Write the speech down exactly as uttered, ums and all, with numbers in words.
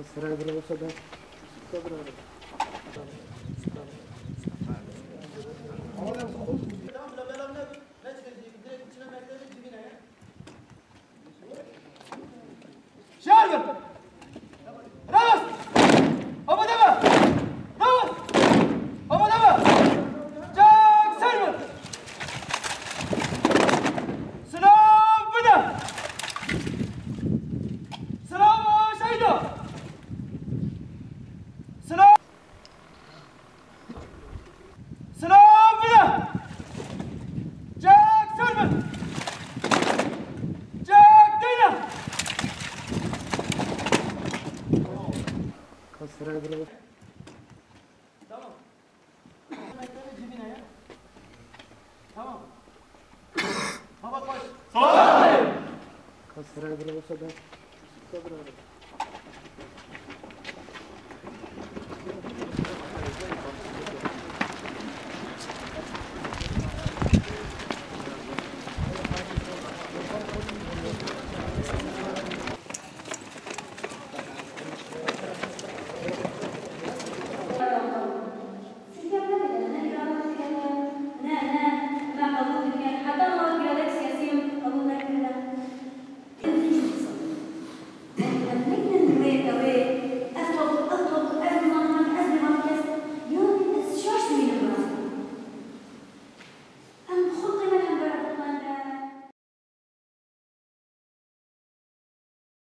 Sıraya bile olsa ben Şerbin! Rast! Amade be! Rast! Amade be! Çek serbin! Silav bide! Silav şehîda! Silav! Silav bide! Çek serbin! Çek deyne! Kasra bile. Tamam. Tamam. Baba koş. Kasra bile olsa ben.